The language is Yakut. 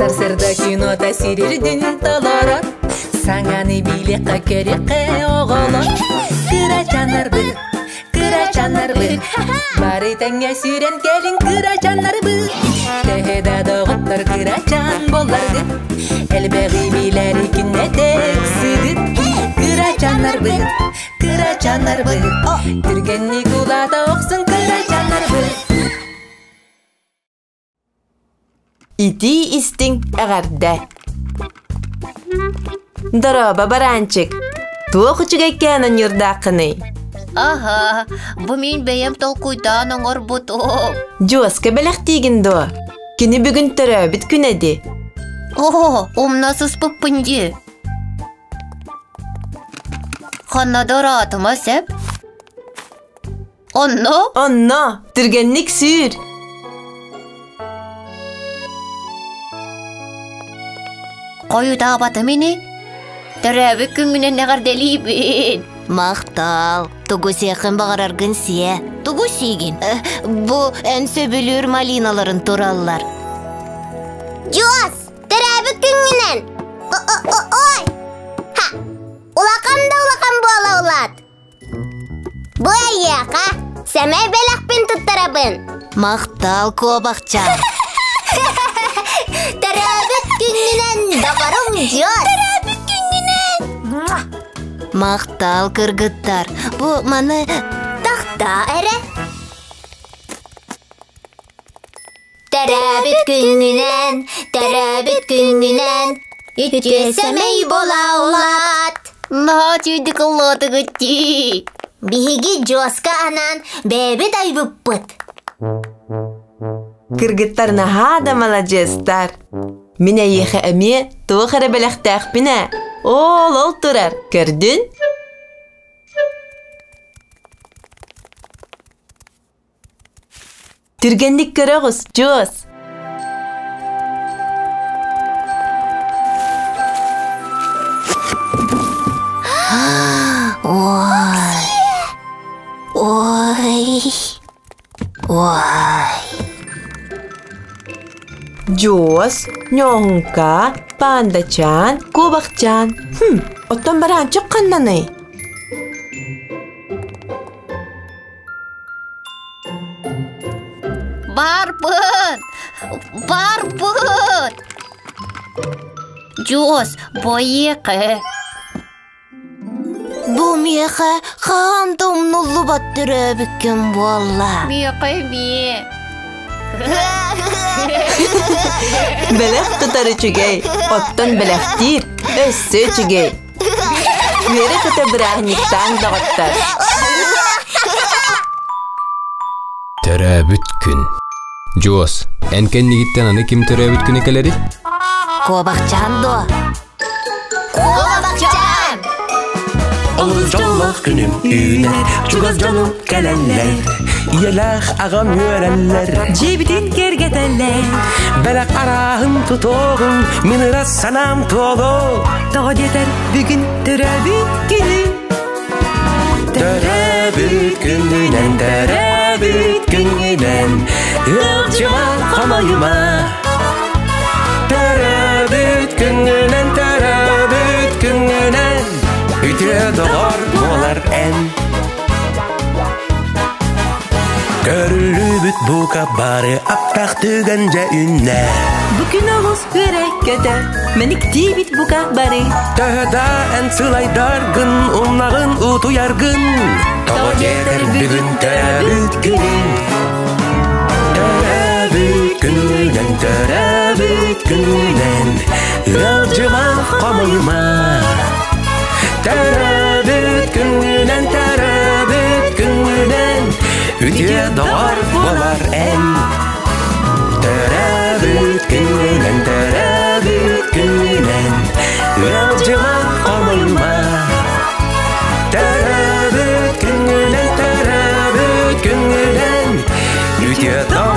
Сарсырда кинота сирирдин толорор Саҥаны билиэххэ көрүөххэ оҕолор Кырачаннарбыт, кырачаннарбыт Бары тэҥҥэ сүүрэн кэлин кырачаннарбыт Төһө да доҕоттор кырачан буолларгыт Элбэҕи билэри күннэтэ ыксыгыт Кырачаннарбыт, кырачаннарбыт Түргэнник улаата охсун кырачаннарбыт Итии истиҥ эҕэрдэ! Дорообо, бараанчык! Туох үчүгэйкээн анньыырдааххыный? Аһа, бу мин бэйэм толкуйдаан оҥорбутум. Дьуоска бэлэхтиигин дуо? Кини бүгүн төрөөбүт күнэ дии. Оо, умна сыспыппын дии. Ханна дороотума сөп? Онно? Онно! Түргэнник сүүр! Хойутаабатым ини. Төрөөбүт күҥҥүнэн эҕэрдэлиибин. Махтал, тугу сиэххин баҕараргын сиэ. Тугу сиигин? Бу эн сөбүлүүр малиналарын тураллар. Дьуос, төрөөбүт күҥҥүнэн! Ой! Ха! Улахан да улахан буола улаат! Бу эйиэхэ сэмэй бэлэхпин туттарабын. Махтал, куобахчаан. Төрөөбүт күннүнэн доҕорум Дьуос. Төрөөбүт күннүнэн. Махтал, кыргыттар. Бу маны Тохтоо эрэ. Төрөөбүт күҥҥүнэн, төрөөбүт күҥҥүнэн, үтүө сэмэй буола улаат. Наһаа үчүгэйдик ыллаатыгыт дии. Биһиги Дьуоска анаан бэйэбит айбыппыт. Кыргыттар наһаа да маладьыастар. Мин эйиэхэ эмиэ туох эрэ бэлэхтээхпин ээ. Оол ол турар, көрдүн? Түргэнник көрөҕүс, чуос! Ой. Ой. Ой. Дьуос, ньооһуҥка, паандачаан, куобахчаан. Хм, оттон бараанчык ханнаный? Барбыт! Барбыт! Дьуос, бойиэхэ. Бу миэхэ хаһан да умнуллубат төрөөбүккүн буолла. Миэхэ эмиэ. Бэлэх тутар үчүгэй, оттон бэлэхтиир өссө үчүгэй. Үөрэ-көтө бырааһынньыктааҥ доҕоттор! Төрөөбүт күн. Дьуос, эн кэннигиттэн аны ким төрөөбүт күнэ кэлэрий? Куобахчаан дуо? Куобахчаан! Олус дьоллоох күнүм үүнэр, чугас дьонум кэлэллэр, ийэлээх аҕам үөрэллэр. Дьиэбитин киэргэтэллэр. Бэлэх арааһын тутуоҕум, мин ыра санаам туолуо. Тоҕо диэтэр бүгүн төрөөбүт күнүм. Төрөөбүт күнүнэн, төрөөбүт күнүнэн, ыалдьыма, хомойума. Төрөөбүт күнүнэн, төрөөбүт күнүнэн, үтүө доҕор буолар эн. Көрүллүбүт бука бары аптах түгэн дьэ үннэ. Бу күн олус үөрэ-көтө, мэниктиибит бука бары. Төһө да эн сылайдаргын, умнаҕын утуйаргын, тоҕо диэтэр бүгүн төрөөбүт күнүн. Төрөөбүт күнүнэн, төрөөбүт күнүнэн, ыалдьыма, хомойума. Төрөөбүт күнүнэн, төрөөбүт күнүнэн, үтүө доҕор буолар эн. Төрөөбүт күнүнэн, төрөөбүт күнүнэн, ыалдьыма, хомойума. Төрөөбүт күнүнэн, төрөөбүт күнүнэн, үтүө доҕор.